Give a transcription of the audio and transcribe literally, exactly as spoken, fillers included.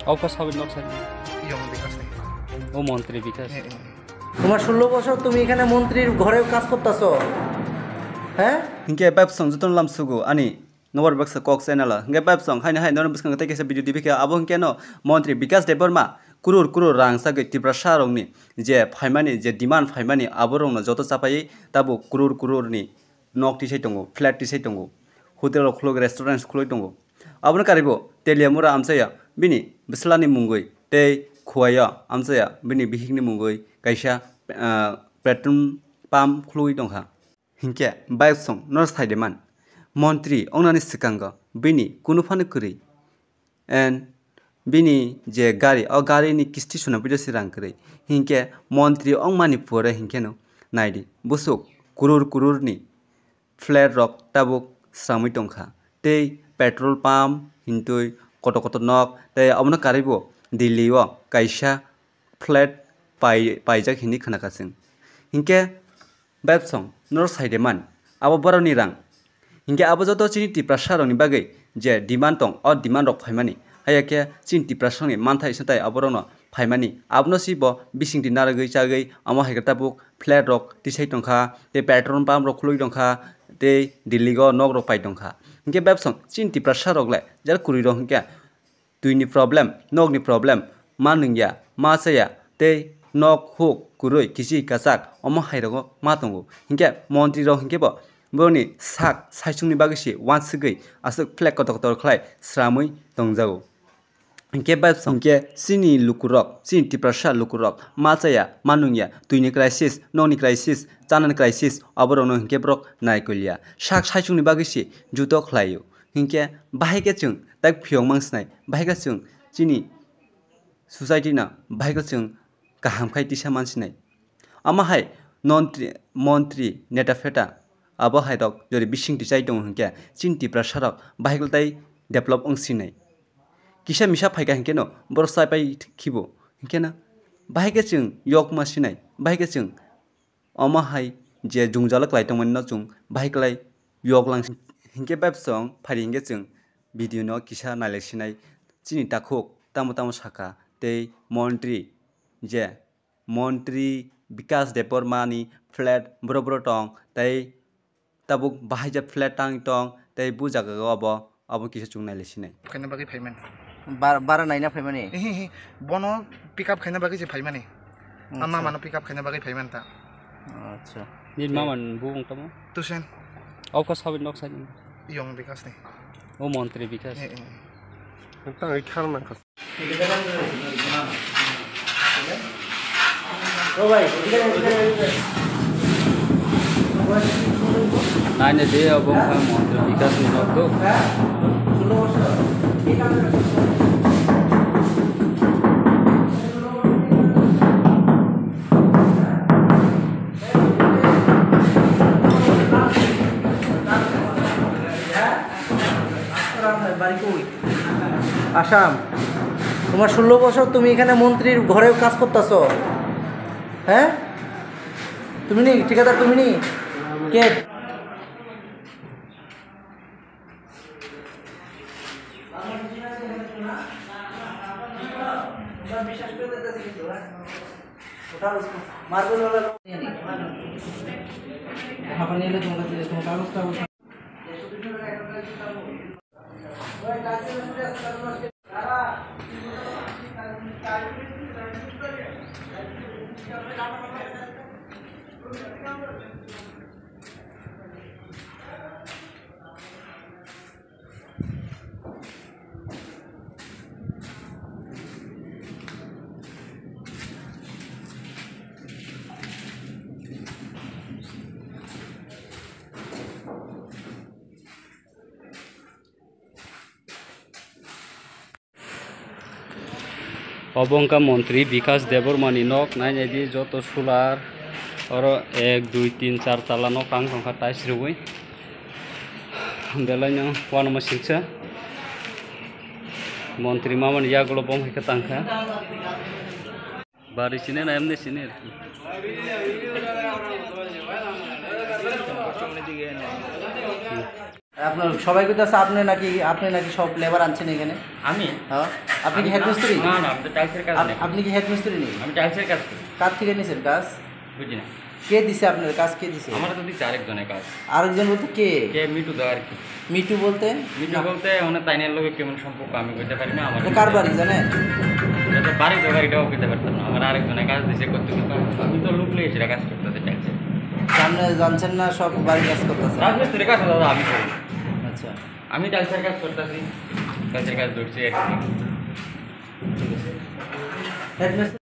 Oko sabit nok sani. Yong Bikash ni. O montri Bikash. Eh, eh. তোমার ষোলো বছর তুমি এখানে মন্ত্রীর ঘরে কাজ করতেছো, হ্যাঁ? Hinkhe bai bwsong jotono lam sugo ani nokbar baksa kok channel o. Hinkhe bai bwsong haino hai nono bwskango tei kaisa video dibi khe abo hinkhe no montri Bikash Debbarma kurur kurur rang sagwi Tiprasa rokni je phaimani je demand phaimani aborokno joto chapaiwi tabuk kurur kurur ni nok tisai tongo, flat tisai tongo, hotel rok khuluk, restaurant khuluk tongo. Abono karibo Teliamura amchaya bini bwslani mungwi tei Khuaio amchaya bini bihikni mungwi kaisa, ah, petrol pump khulugwi tongkha. Hinkhe bai bwsong no saideman montri ongnani swkango bini kunu phano kwrwi. And bini je gari, o gari ni kisti suna puido se rang kwrwi. Hinkhe montri ongmani pore hinkhe no naidi, busuk kurur kurur ni flat rok tabuk sramwi tongkha. Tei petrol pump hintwi kotor kotor nok tei omono karwi bo Delhi o kaisa flat pai, paijak hinwi khnakha chwng. Hinkhe bai bwsong norok saideman abo borokni rang. Hinkhe abo joto chini Tiprasa rokni bagwi je demand tong, o demand rok phaimani. Haiya khe chini Tiprasa rokni manthai swtai aborokno phaimani. Abono si bo bisingtwi narwgwi chagwi omo hai khe tabuk flat rok tisai tongkha, tei petrol pump rok khulwi tongkha, tei Delhi o nok rok pai tongkha. Hinkhe bai bwsong chini Tiprasa rok le jera kwrwi rok hinkhe twini problem, nokni problem, ma nungya, ma chaya, tei nok huk, kwrwi, kichi, kwchak, omo hai rogo ma tongo. Hinkhe montri rok hinkhe bo borokni sak saichungni bagwi se uansugwi aswk flag kotor kotor khlai sramwi tongjago. Hinkhe bai bwsong hinkhe chini lukurok, chini Tiprasa lukurok ma chaya, ma nungya, twini crisis, nokni crisis, chanani crisis, oborokno hinkhe borok naikolya. Sak saichungni bagwi se juto khlaio. Hinkhe bahai khe chwng tak phiyok mang sinai, bahai khe chwng chini society no bahai khe chwng kaham khai tisa man sinai. Omo hai nontri, montri, neta pheta abo hai rok jodi bising tisai tongo hinkhe chini Tiprasa rok bahai khe tai develop wng sinai. Kisa misa phaikha hinkhe no borok chaipai khibo hinkhe no bahai khe chwng yok ma sinai, bahai khe chwng omo hai je jwngjalo kwlai tongmani no chwng bahai kwlai yok lang. Hinkhe bai bwsong phari hinkhe chwng video no kisa nailai sinai chini takhuk tamo tamo sakha tei montri je montri Bikash Debbarma ni flat boro boro tong tei tabuk bahai je flat tang tong tei bu jaga o abo Abo kisa chwng nailai sinai. Khaina bagwi phaimani. Bar-, bara naina phaimani? Ehe, he. Bono pick up khaina bagwi se phaimani. Acha. Ama mano pick up khaina bagwi phaimani ta. Acha. Nini mama ni bumung tamo? Tusen. Oko sabi nok sani. Yong Bikash ni. O montri Bikash. Eh, eh. Tang i khar nang khas. Naina de obo wngkha montri Bikash ni nok do. Assam, তোমার ষোলো বছর তুমি এখানে মন্ত্রীর ঘরে কাজ করতেছো, হ্যাঁ? তুমি নি ঠিকাদার, তুমি নি কে? Obo wngkha montri Bikash Debbarma ni nok, nainai di joto solar, oro ek, dui, tin, char tala nok tang tongkha tiles rwui. Belai no uanama singsa. Montri mama ni yagulo bom hai khe tangkha. Bari sini na emni sini. আপনার সবাই কথা আছে, আপনি নাকি, আপনি নাকি সব লেবার আনছেন এখানে? আমি? হ্যাঁ। আপনি কি আমি হেড না, মিস্ত্রি? না, না, আমি তো টাইলসের কাজ আপ-, নেই। আপনি কি হেড মিস্ত্রি নেই? আমি টাইলসের কাজ করি। কার থেকে নিছেন কাজ? বুঝি না। কে দিছে আপনার কাজ? কে দিছে? আমার তো দিছে আরেকজনের কাজ। আরেকজন বলতে কে? কে মিঠু দা আর কি। মিঠু বলতে? মিঠু না। বলতে মানে তাইনের লগে কেমন সম্পর্ক আমি কইতে পারি না। আমার এটা কার বাড়ি জানেন? এটা তো বাড়ি তো, এটাও কইতে পারতাম না। আমার আরেকজনের কাজ দিছে করতে করতে। আমি তো লোক লইছি, এটা কাজ করতে করতে চাইছে। সামনে জানছেন না সব বাড়ি কাজ করতেছে? রাজমিস্ত্রি কাজ দাদা আমি করি। আচ্ছা। আমি টাইলসের কাজ করতেছি, টাইলসের কাজ ধরছি আর কি। ঠিক আছে। হেড মিস্ত্রি